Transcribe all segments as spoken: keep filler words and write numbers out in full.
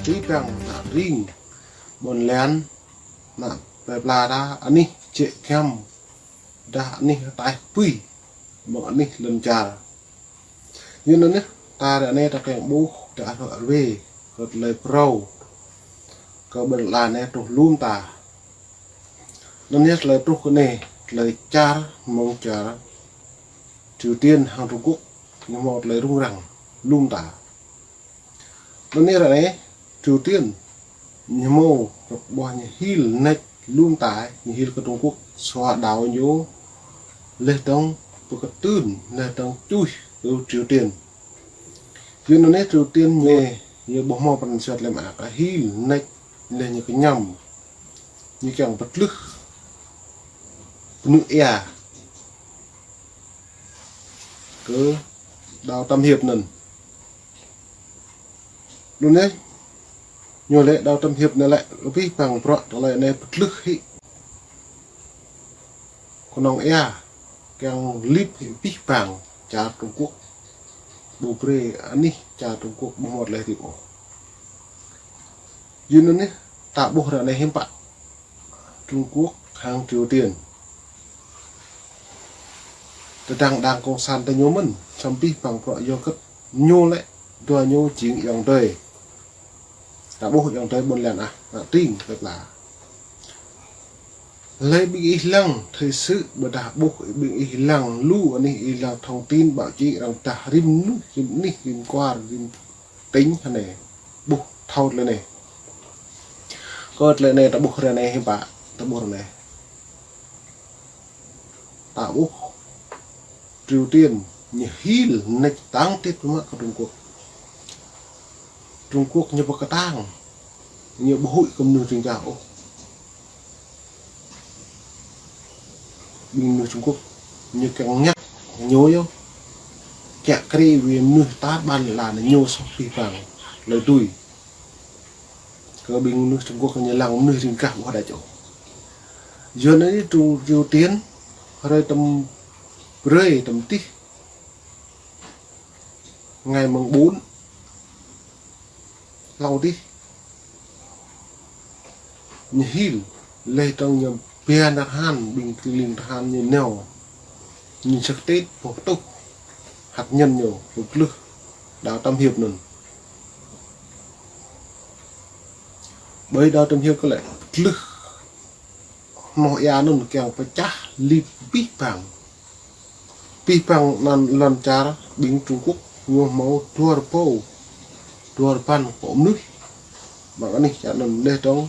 Abih bang ană tring ƀôn lan, ană plơi pla ta, anih jĕ giăm, dah anih taih bui, mơ̆ng anih lŏn čar. Yua anŭn yơh, ta ră anai ta kiăng ƀuh, ta hruă rơwe, kơ tơlơi phrâo, kơ ƀôn lan anai truh lŏm ta. Anŭn yơh tơlơi truh kơ anai, tơlơi čar, mơ̆ng čar Triều Tiên hăng Trung Quốc, ñu hmâo tơlơi rŭng răng lŏm ta. Anŭn yơh ră anai, Triều Tiên ñu hmâo rơ̆k ƀuh ñu hil nač lŏm ta, ñu hil kơ Trung Quốc sua đao ñu, laih dơ̆ng pơkơtưn, laih dơ̆ng čuih kơ Triều Tiên. Yua anŭn anai Triều Tiên ñu, ñu ƀu hmâo pran jua tơlơi mơak, hil nač, laih ñu kơñăm, ñu kiăng pơtlưh pơnuk ia kơ đao tam hiệp anŭn. Anŭn yơh, ñu lĕ đao tam hiệp anai lĕ abih bang bruă tơlơi anai pơtlưh hĭ kơnong ia, kiăng lip hĭ abih bang čar Trung Quốc. Ƀu brơi anih čar Trung Quốc ƀu hmâo tơlơi hơdip ôh. Yua anŭn yơh, ta ƀuh ră anai hiư̆m pă Trung Quốc hăng Triều Tiên. Tơdang đảng cộng sản ta ñu mơ̆n, samơ̆ abih bang bruă yua kơ ñu lĕ, dua ñu jing ayŏng adơi. Ta ƀuh ayŏng adơi ƀôn lan ah, ană tring plơi pla. Hlơi ƀing ih lăng thời sự, ƀôdah ƀuh ƀing ih lăng lu anih ih lăng thông tin báo chí arăng dah rĭm mơnuih, rĭm anih, rĭm kwar, rĭm tỉnh hơnai. Ƀuh thâo tơlơi anai. Kơ tơlơi anai ta ƀuh ră anai hiư̆m pă, ta ƀuh ră anai. Ta ƀuh Triều Tiên ñu hil nač tăng tĭt mă kơ Trung Quốc. Trung Quốc ñu pơkơtang, ñu ƀu huĭ kơ mơnuih ring gah ôh. Ƀing mơnuih Trung Quốc ñu kiăng ngă ñu yơh. Kiăng krê wĭ mơnuih tar ƀan lan ñu soh abih bang tơlơi tui. Kơ ƀing mơnuih Trung Quốc ñu lăng mơnuih ring gah ƀu hơđăč ôh. Yua anŭn Trung, Triều Tiên, hrơi tơm brơi tơm tih, ngày mùng bốn, hlâo tih, ñu hil, laih dơ̆ng ñu pia năr han, ƀing kơ ling tơhan ñu nao, ñu săk tĭt, boh tuh, hăt ñăn ñu, pơtlưh đao tam hiệp anŭn. Ƀơi đao tam hiệp kơ lĕ, pơtlưh hmâo ia anŭn kiăng pơčah lip abih bang. Abih bang anŭn lŏn čar ƀing Trung Quốc ñu hmâo dua rơbâo, dua rơbăn pô mơnuih. Mơ̆ng anih čar anŭn laih dơ̆ng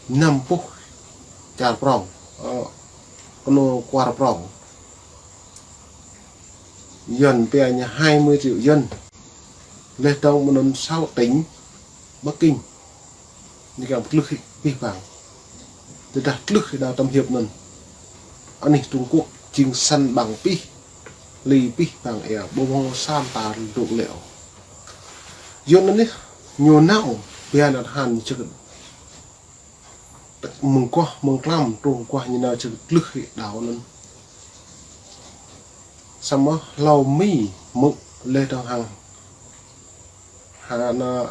năm puh čar prŏng, ơ, kơnuk kwar prŏng. Yuan pia ñu hai mươi triệu dân. Laih dơ̆ng mơ̆ng anŭn sáu tỉnh Bắc Kinh. Ñu kiăng pơtlưh hĭ abih bang. Tơdah tlưh hĭ đao tam hiệp anŭn, anih Trung Quốc jing săn ƀăng pih, li pih bang ia, ƀu hmâo sa mơta rơnŭk lĕ ôh. Yua anŭn yơh, ñu nao pia năr han ñu čơkơ̆t. Mơguah, mơguah tlam, truh mơguah ñu nao čơkơ̆t tlưh hĭ đao anŭn. Samơ̆ hlâo Mi mơ̆ laih dơ̆ng hăng hă ană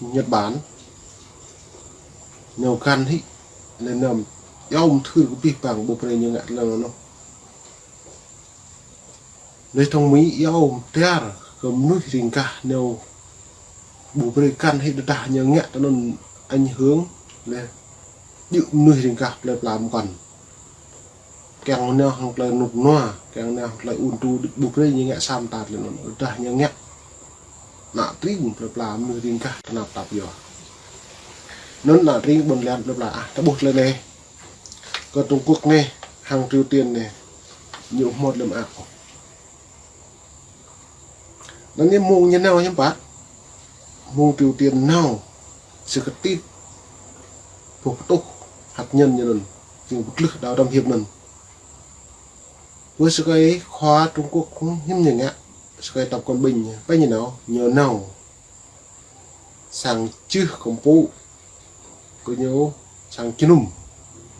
Nhật Bản, nao găn hĭ, laih anŭn iâu mơthưr kơ abih bang ƀu brơi ñu ngă tơlơi anŭn. Laih dơ̆ng Mi iâu mơtiar kơ mơnuih ring gah nao ƀu brơi găn hĭ tơdah ñu ngă tơlơi anŭn ảnh hưởng laih djơ̆ mơnuih ring gah plơi pla mơkăn. Kiăng nao hăng tơlơi rơnŭk rơnua, kiăng nao hăng tơlơi ung tŭ, ƀu brơi ñu ngă sa mơta tơlơi anŭn, tơdah ñu ngă. Ană tring plơi pla mơnuih ring gah tơnap tap yua. Anŭn ană tring ƀôn lan plơi pla ah, ta ƀuh tơlơi anai. Kơ Trung Quốc anai, hăng Triều Tiên anai, ñu hmâo tơlơi mơak. Anŭn yơh mơ̆ng ñu nao hiư̆m pă, mơ̆ng Triều Tiên nao, sơkơtit, boh pơtuh, hăt ñăn ñu anŭn, jing pơtlưh đao tam hiệp anŭn. Ƀơi sơkai khua Trung Quốc hiư̆m ñu ngă, sơkai Tập Cận Bình, pơ ñu nao, ñu nao sang jưh kơmpŭ kơ ñu, sang jơnum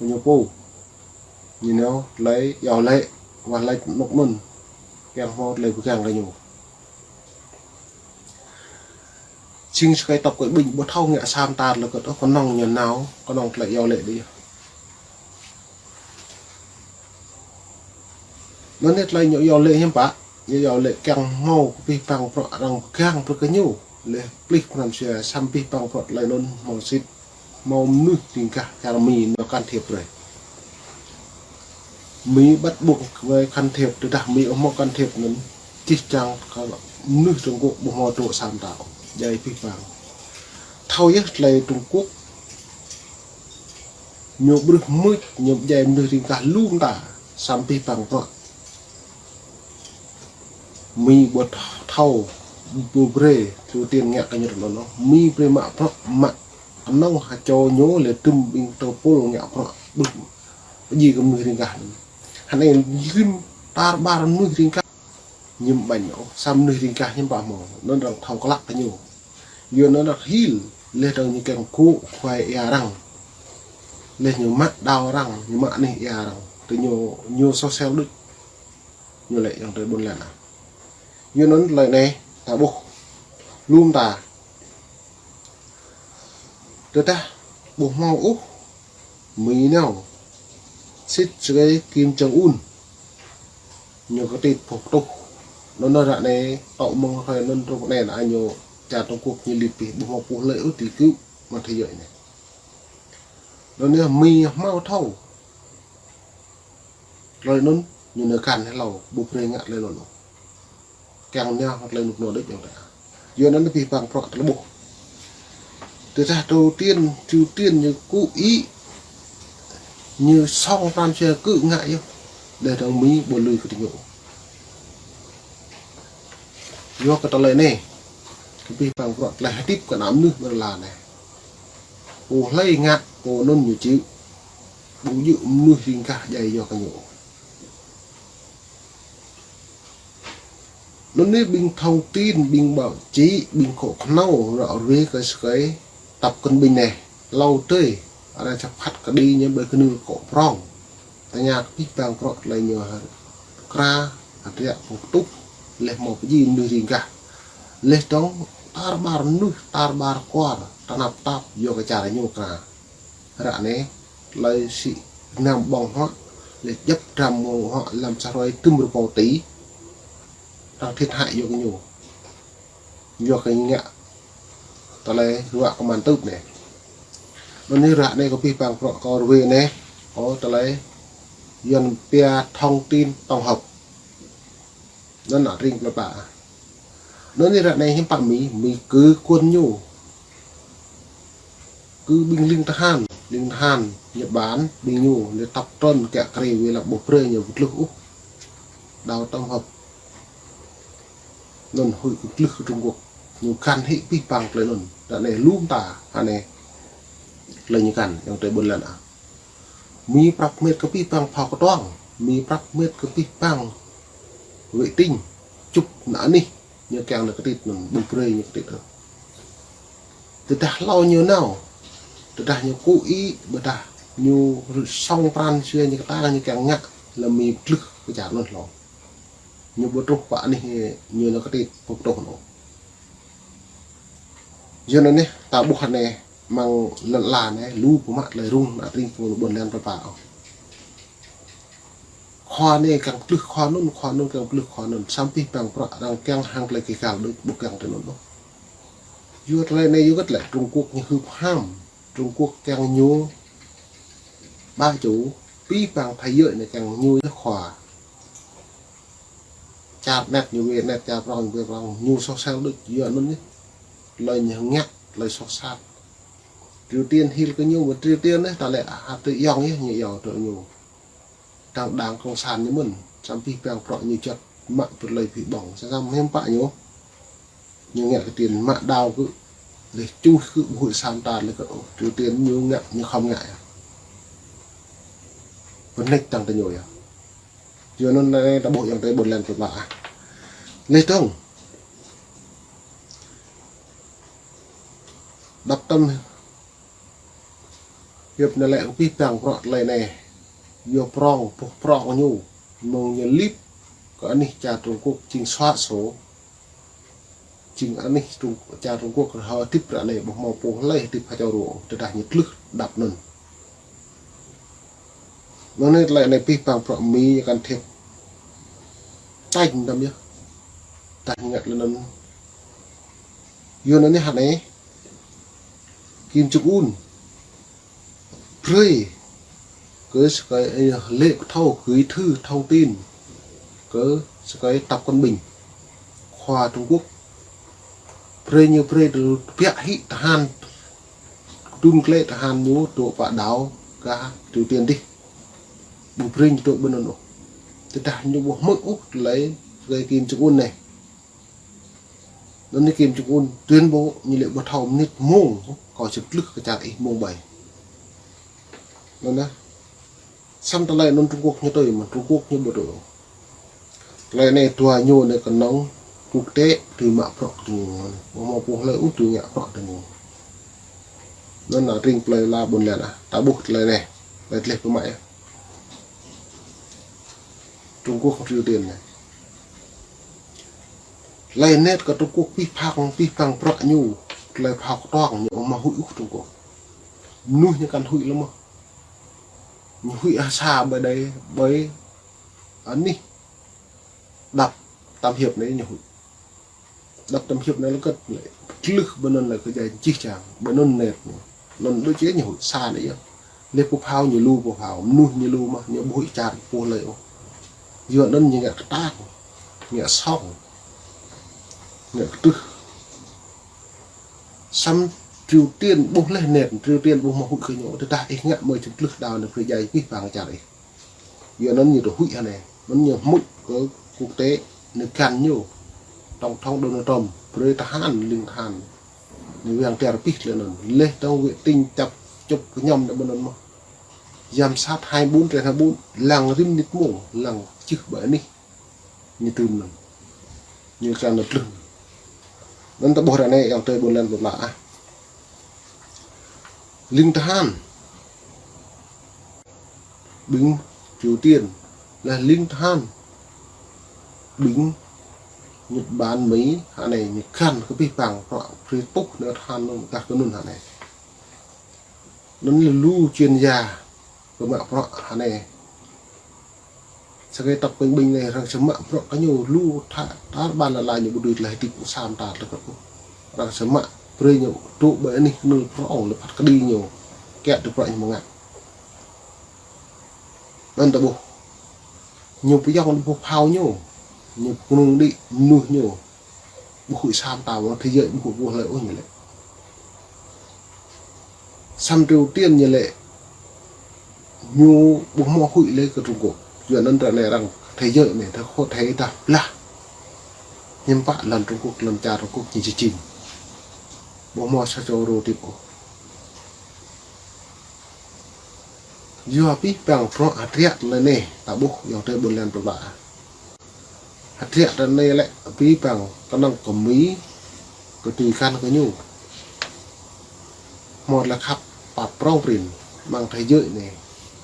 kơ ñu pô. Ñu nao tơlơi iâu laĭ, wah laĭ rơnŭk anŭn, kiăng hmâo tơlơi pơgang kơ ñu. Sing sơkai tŏp kơ ƀing ƀu thâo ngă sa mơta lĕ kơ tŏ kơnơ̆ng ñu nao, kơnơ̆ng tơlơi iâu laĭ đih. Anŭn yơh tơlơi ñu iâu laĭ hiư̆m pă, ñu iâu laĭ kiăng hmâo kơ abih bang bruă arăng pơgang brơi kơ ñu. Laih plih pran jua samơ̆ abih bang bruă tơlơi anŭn hmâo sĭt, hmâo mơnuih ring gah čar Mi ñu can thiệp brơi. Mi bắt buộc phải can thiệp, tơdah Mi ƀu hmâo can thiệp anŭn, čih čang kơ mơnuih Trung Quốc ƀu hmâo dŏ sa mơta ôh, djai abih bang. Thâo yơh tơlơi Trung Quốc ñu brưh mưč, ñu djai mơnuih ring gah lu mơta, samơ̆ abih bang bruă Mi ƀu thâo, ƀu brơi Triều Tiên ngă kơ ñu tơlơi anŭn. Mi brơi mă bruă, mă kơnơ̆ng ha čô ñu lĕ tŭm ƀing tơpul ngă bruă ƀuh pơjing kơ mơnuih ring gah. Hơnai rĭm tar ƀar mơnuih ring gah ñu ƀañ ôh, samơ̆ mơnuih ring gah ñu ƀu hmâo, anŭn arăng thâo klă kơ ñu. Yua anŭn arăng hil, laih dơ̆ng ñu kiăng kơ khuai ia arăng. Laih ñu mă đao arăng, ñu mă anih ia arăng. Tơ ñu, ñu sosel đôč. Ñu lĕ yang tơi ƀôn lan ah. Yua anŭn tơlơi anai, ta ƀuh. Lŏm ta. Tơdah ƀu hmâo ôh, Mi nao. Sĭt sơkai Kim Jong Un. Ñu kơtit pŏk tuh. Anŭn ră anai, tŏ mơ̆ng hrơi anŭn truh anai anai ñu čar Trung Quốc ñu lip pih ƀu hmâo pô hlơi ôh ti kơ mă thơ yơh anai. Anŭn yơh Mi hmâo thâo. Tơlơi anŭn, ñu nao kăn hlâo, ƀu brơi ngă tơlơi anŭn ôh. Kiăng nao tơlơi anŭn anŭn đôč yang tơi. Yua anŭn abih bang bruă tơlơi ƀuh. Tơdah Triều Tiên, Triều Tiên ñu kŭ i, ñu song pran jua kơ ngă yơh. Laih dơ̆ng Mi ƀu lui kơ tơ ñu. Yua kơ tơlơi anai, kơ abih bang bruă tơlơi hơdip kơ ană mơnuih ƀơi lŏn anai. Pô hlơi ngă, pô anŭn ñu chịu. Ƀu djơ̆ mơnuih ring gah djai yua kơ ñu. Anŭn anai ƀing thông tin, ƀing báo chí, ƀing kŏ kơhnâo ră ruai kơ sơkai tap kơn ƀing anai. Hlâo tơi, arăng čăp phat kơ đĭ ñu ƀơi kơnưl kŏ prong. Tơña kơ abih bang bruă tơlơi ñu hơr. Kra, hơdră pŏk tuh, laih hmâo pơjing mơnuih ring gah. Laih dơ̆ng tar ƀar mơnuih, tar ƀar kuar, tơnap tap, yua kơ čar ñu kra. Ră anai, tơlơi sĭ hnam ƀơ̆ng huă, laih djŏp dram ƀơ̆ng huă lăm sa hrơi tŭm rơbâo tỉ. Arăng thiệt hại yua kơ ñu. Yua kơ ngă tơlơi ruă kơ mơ̆n tŭp anai. Anŭn anai ră anai kơ abih bang bruă kơ ruai anai, kơ tơlơi Yuan pia thông tin tổng hợp. Anŭn ană tring plơi pla. Anŭn anai ră anai hiư̆m pă Mi, Mi kơ quân ñu. Kơ ƀing ling tơhan, ling tơhan Nhật Bản, ƀing ñu, ñu tap trơn kiă kriê wai lăng ƀu brơi ñu pơtlưh ôh. Đao tổng hợp. Anŭn huĭ kơ pơtlưh kơ Trung Quốc. Ñu kăn hĭ abih bang tơlơi anŭn. Ră anai lŏm ta, hơnai. Tơlơi ñu kăn, yang tơi ƀôn lan ah. Mi prăp met kơ abih bang phao kơtuang, Mi prăp met kơ abih bang vệ tinh, čŭp ană anih, ñu kiăng nao kơtit anŭn, ƀu brơi ñu kơtit ôh. Tơdah hlâo ñu nao, tơdah ñu kŭ i, ƀôdah ñu song pran jua ñu kơtang ñu kiăng ngă, lơ̆m Mi pơtlưh kơ čar anŭn hlâo. Ñu ƀu truh pơ anih ñu nao kơtit pŏk tuh anŭn. Yua anŭn anai, ta ƀuh anai, mơ̆ng lŏn ala anai, lu pơmă tơlơi rŭng, ană tring pơmă ƀôn lan plơi pla ôh. Khua anai kiăng pơtlưh khua anŭn, khua anŭn kiăng pơtlưh khua anŭn, samơ̆ abih bang bruă arăng kiăng hăng tơlơi kơkal đôč ƀu kiăng tơlơi anŭn ôh. Yua tơlơi anai yua kơ tơlơi Trung Quốc ñu hưp ham, Trung Quốc kiăng ñu ba chủ, abih bang thế giới anai kiăng ñu yơh khua. Čar anet ñu wai anet, čar prong ñu wai prong, ñu soh sel đôč, yua anŭn yơh. Tơlơi ñu ngă, tơlơi soh sat. Triều Tiên hil kơ ñu, mơ̆ Triều Tiên anai, ta lĕ hă tơ yŏng yơh, ñu iâu tơ ñu. Đang đảng cộng sản ñu mơ̆n, samơ̆ abih bang bruă ñu čăt mă pơtlơi phi ƀơ̆ng, samơ̆ hiư̆m pă ñu. Ñu ngă kơ Triều Tiên mă đao kơ, laih čuh kơ ƀu huĭ sa mơta laih kơ ôh. Triều Tiên ñu ngă, ñu khŏm ngă yơh. Pơnĕč tăng tơ ñu yơh. Yua anŭn anai ta ƀuh yang tơi ƀôn lan plơi pla ah. Laih dơ̆ng. Đăp tơm hiăp anai lĕ kơ abih bang bruă tơlơi anai. Yua prong, boh prong ñu. Mơ̆ng ñu lip kơ anih čar Trung Quốc jing xóa sổ. Jing anih Trung, čar Trung Quốc, hơdip ră anai ƀu hmâo pô hlơi hơdip ha čô rô, tơdah ñu tlưh đăp anŭn. Anŭn anai tơlơi anai pih pang prăk Mi ñu can thiệp. Tañ đăm yơh. Tah ngă lĕ anŭn. Yua anŭn anai hă anai. Kim Jong Un brơi kơ sơkai, ơ, lĕ thâo gửi thư thông tin kơ sơkai Tập Cận Bình, khua Trung Quốc. Brơi ñu brơi tơbiă hĭ tơhan, tŭn klĕ tơhan ñu dŏ pơ đảo gah Triều Tiên dih. Ƀu brơi ñu dŏ ƀơi anŭn ôh. Tơdah ñu ƀu hmư̆ ôh tơlơi sơkai Kim Jong Un anai. Anŭn anai Kim Jong Un tuyên bố ñu lĕ ƀu thâo mơnit mông, kâo či tlưh kơ čar ih mông ƀai. Anŭn anai. Samơ̆ tơlơi anŭn Trung Quốc ñu tui, mơ̆n Trung Quốc ñu ƀu tui. Tơlơi anai dua ñu anai kơnơ̆ng quốc tế tui mă prăk tui ñu. Ƀu hmâo pô hlơi ôh tui ngă prăk tui ñu. Anŭn anai tring plơi la ƀôn lan ah, ta ƀuh tơlơi anai. Tơlơi tleh pơmă yơh. Trung Quốc Triều Tiên anai. Tơlơi anai kơ Trung Quốc pih pang, pih pang prăk ñu, tơlơi phao kơtuang ñu ƀu hmâo huĭ ôh Trung Quốc. Mơnuih ñu kăn huĭ lơ̆m mơ̆n. Ñu huĭ ha sa ƀơi đai, ƀơi anih đăp tam hiệp anai ñu huĭ. Đăp tam hiệp anai lĕ kơt lĕ tlưh ƀơi anŭn lĕ kơ jai jih jang, ƀơi anŭn net ñu. Anŭn đôč yơh ñu huĭ sa anai yơh. Lĕ pô phao ñu lu pô phao, mơnuih ñu lu mơ̆n, ñu ƀu huĭ čar pô hlơi ôh. Yua anŭn ñu ngă kơtang, ngă song, ngă kơtrưh. Samơ̆ Triều Tiên ƀuh leh net, Triều Tiên ƀu hmâo huĭ kơ ñu, tơdah ih ngă mơi čơtlưh đao anai brơi jai pih pang čar ih. Yua anŭn ñu tơ huĭ hă anai. Anŭn ñu hmư̆ kơ quốc tế ñu găn ñu. Tổng thống Donald Trump brơi tơhan, ling tơhan. Ñu wang tiar pih lĕ anŭn. Leh tơ̆ng vệ tinh čăp čŭp kơñăm anai ƀơi anŭn mơ̆n. Giám sát hai mươi bốn trên hai mươi bốn, lăng rĭm mơnit mông, lăng čih ƀơi anih. Ñu tŭm anŭn. Ñu can anŭn tlưh. Anŭn ta ƀuh ră anai ayŏng adơi ƀôn lan ƀôn lan ah. Ling tơhan. Ƀing Triều Tiên, leh ling tơhan. Ƀing Nhật Bản, Mi, hă anai, ñu găn kơ pih pang, prăk brơi tuh anai tơhan anŭn, gah kơ anŭn hă anai. Anŭn lĕ lu chuyên gia, kơ mă prăk hă anai. Sơkai Tập Cận Bình anai arăng či mă prăk kơ ñu lu tha, tar ƀan lăn ala ñu ƀu dưi tơlơi hơdip ƀu sam ta tơlơi prăk. Arăng či mă brơi ñu dŏ ƀơi anih kơnưl prŏng lĕ phat kơđi ñu. Kiăng tui prăk ñu mơ̆ng ngă. Anŭn ta ƀuh. Ñu pơyong lĕ pô phao ñu. Ñu pơnung đĭ mơnuih ñu. Ƀu huĭ sam ta mơ̆n, thế giới ƀu huĭ ƀu hlơi ôh ñu lĕ. Samơ̆ Triều Tiên ñu lĕ ñu ƀu hmâo huĭ lĕ kơ Trung Quốc. Yua anŭn ră anai arăng thế giới anai, thế khối thế ta blah. Hiư̆m pă lŏn Trung Quốc, lŏn čar Trung Quốc ñu či jing. Ƀu hmâo sa čô rô hơdip ôh. Yua pih pang prăk hơdră tơlơi anai, ta ƀuh ayŏng adơi ƀôn lan ƀôn lan. Hơdră tơlơi anai lĕ pih pang kơnơ̆ng kơ Mi, kơ tui găn kơ ñu. Hmâo tơlơi khăp pap prŏng prin, mơ̆ng thế giới anai.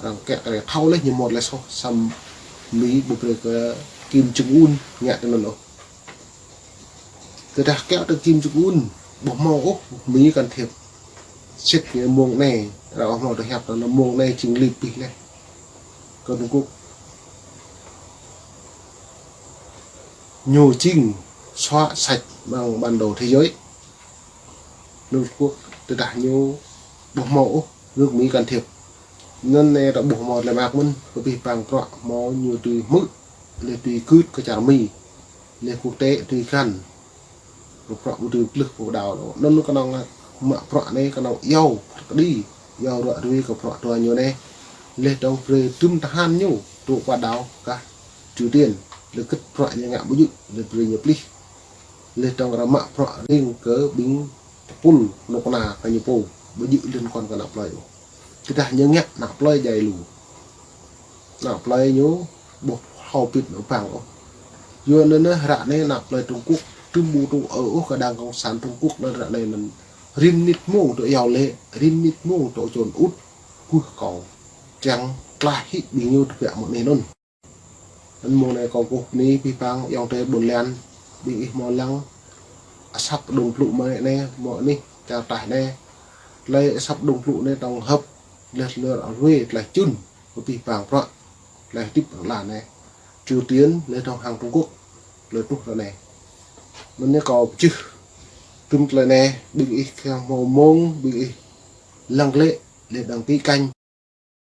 Arăng kiăng kơ thâo leh ñu hmâo tơlơi soh, samơ̆ Mi ƀu brơi kơ Kim Jong Un ngă tui anŭn ôh. Tơdah kiăng tơ Kim Jong Un, ƀu hmâo ôh Mi can thiệp. Sĭt ñu mông anai, arăng ƀu hmâo tơhiăp tơlơi mông anai jing lip pih leh. Kơ Trung Quốc. Ñu jing xóa sạch bằng bản đồ thế giới. Trung Quốc tơdah ñu ƀu hmâo ôh nước Mỹ can thiệp. Anŭn anai ta ƀuh hmâo tơlơi mơak mơ̆n, kơ pih pang prăk hmâo ñu tui hmư̆, leh tui gưt kơ čar Mi, leh quốc tế tui găn. Kơ prăk ƀu tui tlưh pô đao đô. Anŭn kơnơ̆ng mă prăk anai kơnơ̆ng iâu phat kơđi, iâu ră ruai kơ prăk dua ñu anai. Leh dơ̆ng brơi tŭm tơhan ñu, dŏ pơ đao gah Triều Tiên, leh gĭt prăk ñu ngă ƀu djơ̆, leh brơi ñu plih. Leh dơ̆ng arăng mă prăk ring kơ ƀing tơpul, kơnuk kơna kơ ñu pô, ƀu djơ̆ liên quan kơ ană plơi ôh. Tơdah ñu ngă ană plơi djai lu. Ană plơi ñu ƀu thâo pĭt ană pang ôh. Yua anŭn anai ră anai ană plơi Trung Quốc, tŭm ƀu tŭ ơ ôh kơ đảng cộng sản Trung Quốc anŭn ră anai anŭn. Rĭm mơnit mông tŭ iâu lĕ, rĭm mơnit mông tŭ čôn ŭt, kuh kâo. Čang tlaih hĭ ƀing ñu tơbiă mơ̆ng anai anŭn. Anŭn mông anai kâo kơkuh bơni pih pang ayŏng adơi ƀôn lan, ƀing ih hmâo lăng. Asăp đung plŭ mơ̆ anai, mơ̆ anih, čar taih anai. Tơlơi asăp đung plŭ anai tổng hợp, lĕ lĕ ră ruai, tơlơi čun, pơpih pang prăk, tơlơi hơdip pang lan anai. Triều Tiên, lĕ trong hăng Trung Quốc, tơlơi truh ră anai. Mơ̆n anai kâo pơčeh, tŭm tơlơi anai, ƀing ih kiăng hmâo mông, ƀing ih lăng lĕ, lĕ đăng ký kênh.